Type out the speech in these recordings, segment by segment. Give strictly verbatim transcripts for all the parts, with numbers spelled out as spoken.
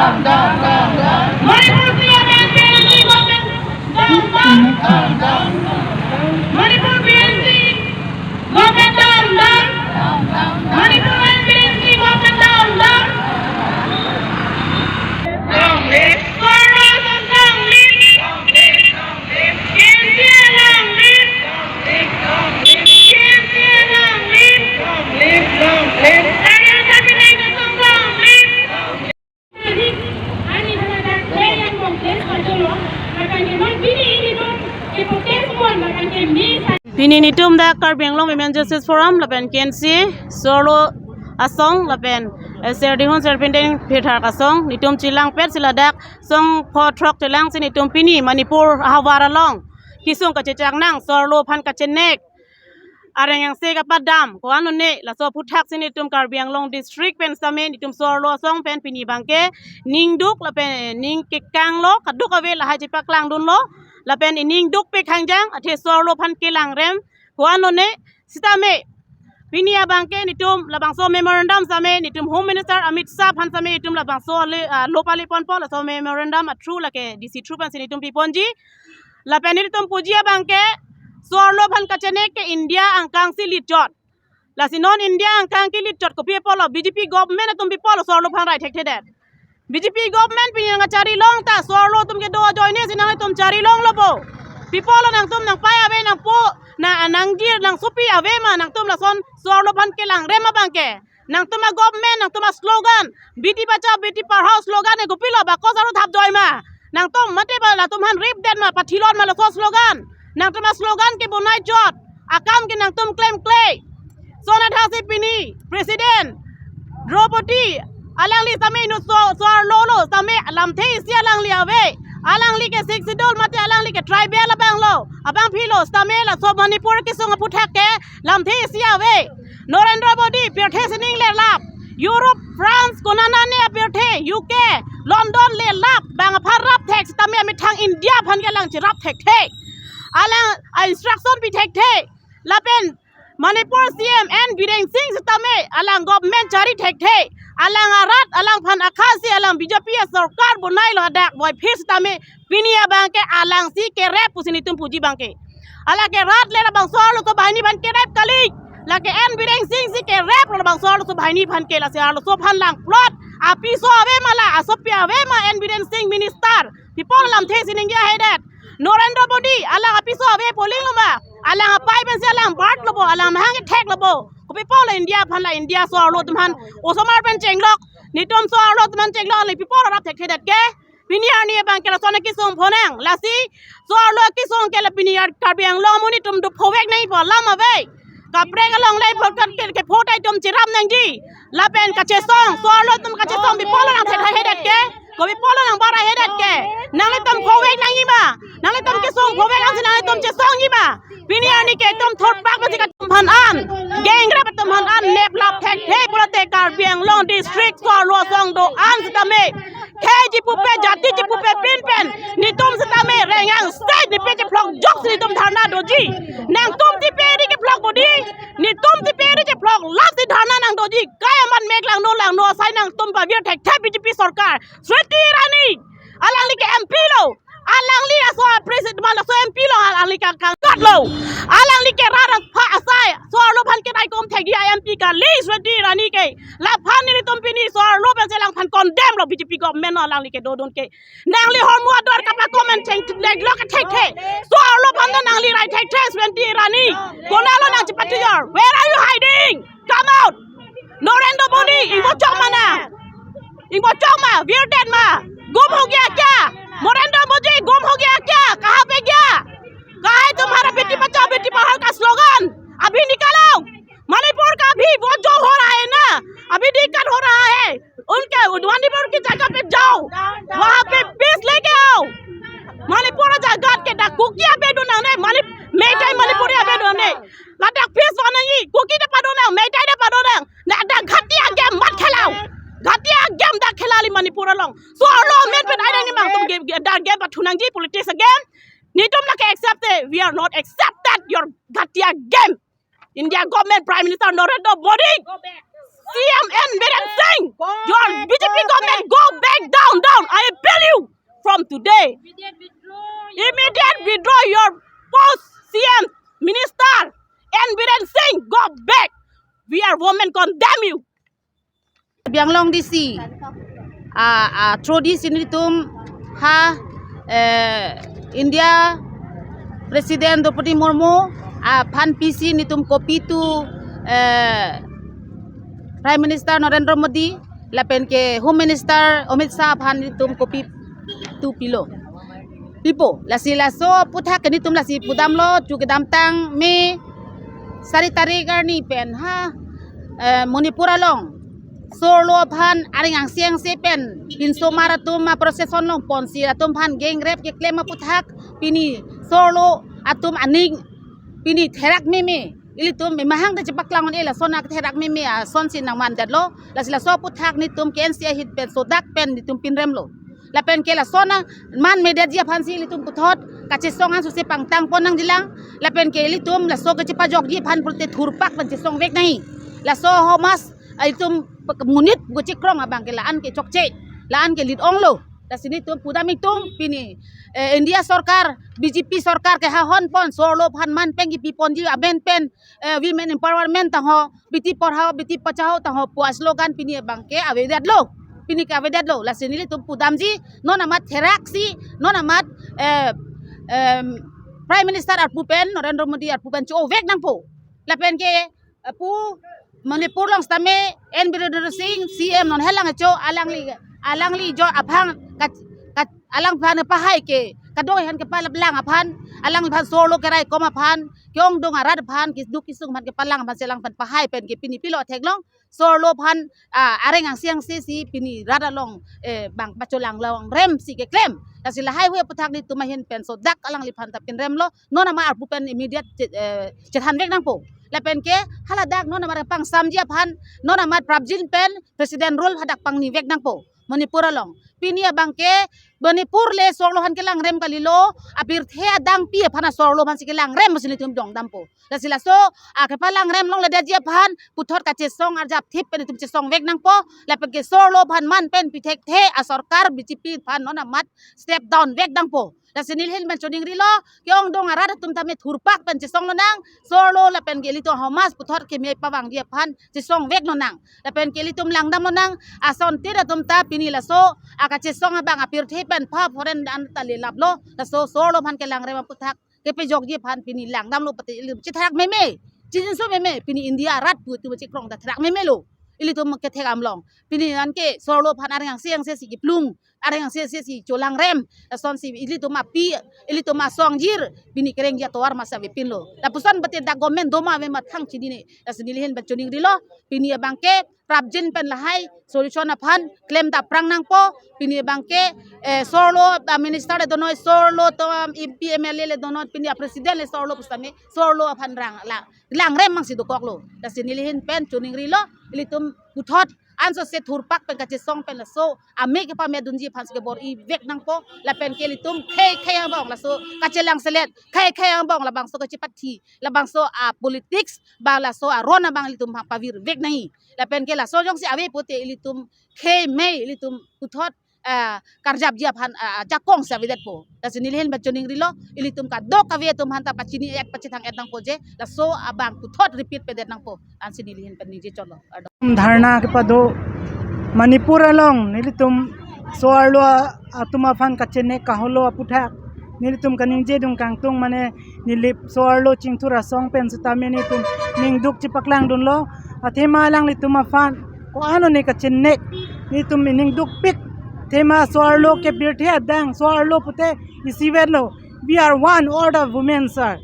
Manipur P M N P N C government down, down. Manipur P M C government down, down. Manipur P M C government down, down. Long live. Long live. Pini nelitum dak Karbi Anglong Women Justice Forum lapen K N C A, Sorlo asong lapen, eh, Serdihun Serpindeng Phirthak asong, nelitum chelangpet si ladak song pho throk chelangsi nelitum pini Manipur ahavar along kesung kachechak nang, Sorlo aphan kachenek, areng angse kapadam, ko-an lone, laso aphuthaksi nelitum Karbi Anglong District pen sitame nelitum Sorlo asong pen pini abangke ningduk lapen ning kekanglo, kadokave lahai chepaklangdunlo, lapen ining dukpik hangjang, athe Sorlo aphan kelangrem, ko-an lone, sitame pini abangke nelitum labangso memorandum sitame nelitum Home Minister Amit Shah aphan sitame nelitum labangso ale, ah, lo pale ponpo, laso memorandum a through lake D C through pensi nelitum piponji. Lapen nelitum puji abangke Sorlo aphan kachenek ke India angkang si lechot. Lasi non India angkang ke lechot, kopi apotlo? B J P government atum pi apotlo Sorlo aphan rai thekthedet? B J P government pini nangkachari long ta, Sorlo atum kedo ajoine si nanglitum chari longlo bo. Pi apotlo nangtum nangpai ave nangpo, na nangjir nangsopi ave ma nangtum lason Sorlo aphan kelangrem abangke? Nangtum a-government, nangtum a-slogan, Beti Bachao Beti Padhao slogan ke kopilo, bakos aru thap joi ma? Nangtum mate ba latum aphan ripdet ma, pathilon ma laso slogan? Nangtum a-slogan ke bonai chot, akam ke nangtum klemkle. Lason athasi pini President Draupadi, alangli sitame inut So-, Sorlo lo, sitame lamthe isi alangli ave. Alangli ke Sixth Schedule mate alangli ke tribal abanglo, abangphilo, sitame laso Manipur kesung aphuthak ke lamthe isi ave. Narendra Modi pirthe sining le lap, Europe, France, konane apirthe, U K, London le lap, bang aphan rap thek sitame amethang India aphan ke alang cherap thekthe. Alang a-instruction pi thekthe. Lapen Manipur C M N Biren Singh sitame alang government chari thekthe. Alang arat, alangphan akhasi alang B J P asorkar bonailo, hadak voiphit sitame pini abangke alangsi kerep pusi nelitum puji abangke. Ala ke rat le labangso arloso banghini aphan kerep kali. Lake N Biren Singh si kereplo labangso arloso banghini aphan ke, lasi arloso aphan langplot apiso ave ma, la asopi ave ma N Biren Singh minister? Pi apot lamthe sining ahedet? Narendra Modi, alang apiso ave polinglo ma? Alang apei pensi alang birth lo bo, alang mahang kethek lo bo. Kopi apotlo India aphan, la India so-arlo atum aphan, osomar pen chenglok, nelitum so-arlo atum aphan chenglok, le pi apot rap thekthedet ke? Pini arni abangke lason akesung phonang, lasi so-arlo akesung ke la pini ar Karbi Anglong amonit atum dophovek nangji pu alam ave. Kaprek along le phokat ke, ke photai atum cherap nangji. Lapen kachesong, so-arlo atum kachesong pi apotlo nangthekthai hedet ke? Kopi apotlo nangbar hedet ke? Nanglitum phovek nangji ma? Nanglitum kesung phovek nangsi nanglitum chesongji ma? Pini arni ke itum thurpak masi ka atum aphan an, gengrap atum aphan an neplap thekthe pulote Karbi Anglong district so-arlo asong do-an sitame khei chipupe, jati chipupe pinpen nelitum sitame Reang State nepe chephlok joksi nelitum dharna doji. Nangtum tipe ri kephlok bodi, nelitum tipe ri chephlok laksi dharna nangdoji. Kai amat mek langno langno asai nangtum pavir thekthe B J P sorkar. Smriti Irani, alangli ke M P lo, alangli laso president ma, laso M P lo, alangli kangkat lo. Alangli ke rat apha asai so-arlo aphan kenaikom thekji a-M P kali Smriti Irani ke. Laphan nelitum pini so-arlo pensi alangphan condemn lo, B J P government lo alangli kedodun ke. Nangli hormu ador kapakomen cheng theklok thekthe. So-arlo aphan nangli rai thekthe Smriti Irani. Konatlo nangchepatujor? Where are you hiding? Come out! Narendra Modi, ingbo chok ma nang? Ingbo chok ma? Virdet ma? Gum ho gaya kya? Narendra Modi, gum ho gaya kya? Kahan pe gaya? Kahan hai tumhara beti bachao beti padhao ka slogan? Abhi nikalo. Manipur का भी वो जो हो रहा है ना, अभी दिक्कत हो रहा है, उनके, मणिपुर की जगह पे जाओ, वहाँ पे पीस लेके आओ। मणिपुर जगह के dak Kuki avedun nangne, Manip-, Meitei Manipuri avedun nangne. Ladak peace vang nangji, Kuki ta padun nang, Meitei ta padun nang. Ladak ghatia game mat khelao. Ghatia game dak khela kali Manipur along. So-arlo amen pen ai nangji ma, tum game, game, dak game pathu nangji, politics game. Nelitum lake accept te, we are not accepted your ghatia game. India government, Prime Minister Narendra Modi, C M N Biren Singh, your B J P government, go back down. today. Immediate withdraw your post, C M, Minister, and Biren Singh, go back. We are women, condemn you. Karbi Anglong D C, ah, ah, through D C nelitum ha, eh, India President Droupadi Murmu aphan P C nelitum copy to, eh, Prime Minister Narendra Modi, lapen ke Home Minister Amit Shah aphan nelitum copy to pilo. Pipo, lasi laso aputhak ke nelitum lasi pudamlo, chu kedamtang May sari tarik arni pen ha, eh, Manipur along so-arlo aphan areng angse angse pen pinsomar atum a-procession along ponsi atum aphan gang rape keklem aputhak pini so-arlo atum aning pini therak meme, ilitum memahang ta chepaklang un-e, lason a therak meme asonsi nangmandetlo. Lasi laso aputhak nelitum K N C ahin pen sodak pen nelitum pinremlo. Lapen ke lason a man medetji aphansi ilitum puthot kachesong ansose pangtang pon nangjilang. Lapen ke ilitum laso kachepajokji aphan pulote thurpak pen chesongvek nangji. Laso hamas, ah, ilitum pe-, monit pu chekrong abang ke la-an ke chokche, la-an ke lit-onglo. Lasi nelitum pudam itum pini, eh, India sorkar, B J P sorkar ke hahon pon so-arlo aphan man pen kepi ponji amen pen, eh, women empowerment ta ho, beti padhao, beti bachao ta ho pu a-slogan pini abang ke avedetlo. Pini ke avedetlo. Lasi nelitum pudamji, non amat theraksi, non amat, eh, em, Prime Minister arpu pen, Narendra Modi arpu pen cho-ovek nangpo. Lapen ke, eh, pu Manipur along sitame N Biren Singh C M non helang acho alangli, alangli jo aphan ka, ka, alangphan pahai ke kadokave aphan kepalaplang aphan, alangliphan so-arlo keraikom aphan, ke-ongdung arat aphan, keduk kesung aphan kepalang aphansi alangphan pahai pen ke pini pilo theklong so-arlo aphan, ah, areng angse angse si pini rat along, eh, bang pacholang langremsi keklem. Lasi lahai hui aputhak nelitum ahin pen sodak alangliphan ta pinremlo. Non amat arpu pen immediate che-, eh, chethanvek nangpo. Lapen ke haladak non amat pangsamji aphan, non amat prapjin pen President rule hadak pangnivek nangpo Manipur along. Pini abang ke Manipur le so-arlo aphan kelangrem kalilo, apirthe adangpi aphan a-so-arlo aphansi kelangrem pusi nelitum dongdampo. Lasi laso a kepalangrem longledetji aphan puthot kachesong arjapthip pen nelitum chesongvek nangpo. Lapen ke so-arlo aphan man pen pithekthe asorkar B J P aphan non amat step down vek nangpo. Lasi neli ahin pen choningrilo, ke-ongdung arat atum tame thurpak pen chesong lonang, so-arlo lapen ke ilitum hamas puthot keme pavangji aphan chesongvek lonang. Lapen ke ilitum langdam lonang, asontin atum ta pini laso akachesong abang apirthe pen pha foreign an ta lelaplo, laso so-arlo aphan kelangrem aputhak kepajokji aphan pini langdamlo pute ilitum chetherak meme, chijinso meme, pini India arat pu itum chekrong ta therak memelo. Ilitum kethek amlong. Pini anke so-arlo aphan areng angse angse si kiplung, areng angse angse si cholangrem, lasonsi ilitum api, ilitum asongjir pini kerengji atovar masa avepinlo. Lapuson pute dak government doma ave ma thang chinine. Lasi neli ahin pen choningrilo, pini abang ke prapjin pen lahai solution aphan klemta aphrang nangpo. Pini abang ke, eh, so-arlo, ah, minister le donoi, so-arlo to, ah, M P M L A le donoi, pini a-president le so-arlo pusitame so-arlo aphan rang la langrem mangsi dokoklo. Lasi neli ahin pen choningrilo, ilitum puthot ansose thurpak pen kachesong pen laso ame kepametdunji aphansi kebor-ivek nangpo. Lapen ke ilitum khei khei angbong laso kachelangselet, khei khei angbong labangso kachepathi, labangso a-politics, ba laso aron abang ilitum pavirvek nangji. Lapen ke laso jongsi ave pute ilitum khei mei ilitum puthot, ah, karjapji aphan, ah, ajakong si avedetpo. Lasi neli ahin pen choningrilo, ilitum kadokave atum aphanta pachini-et pachethang-et nangpo je, laso abang puthot repeat pedet nangpo. Ansi neli ahin pen ningje chotlo. Dharna kepado Manipur along nelitum so-arlo atum aphan kachenek kaholo aputhak nelitum kaningjedun kangtung mane Nilip so-arlo chingthur asong pen sitame nelitum ningduk chepaklangdunlo. Athema alanglitum aphan ko-an ne kachenek, nelitum ningdukpik. Athema so-arlo ke pirthe adang so-arlo pute isivetlo. We are one, all the women, sir.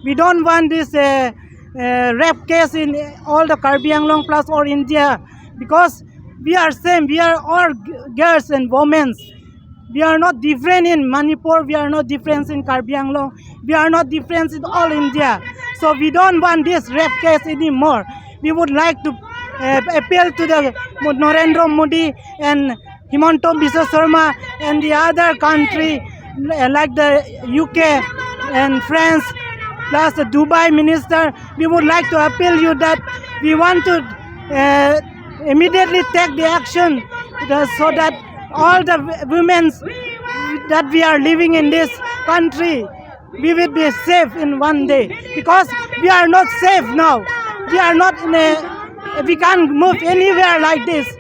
We don't want this, uh, uh, rape case in all the Karbi Anglong plus all India, because we are same. We are all g-, girls and women. We are not different in Manipur, we are not different in Karbi Anglong, we are not different in all India. So we don't want this rape case anymore. We would like to, uh, appeal to the Mo-, Narendra Modi and Himanta Biswa Sarma and the other country, uh, like the U K and France, plus the Dubai minister. We would like to appeal you that we want to, uh, immediately take the action, the, so that all the w-, women's, that we are living in this country, we will be safe in one day, because we are not safe now. We are not in a, we can't move anywhere like this.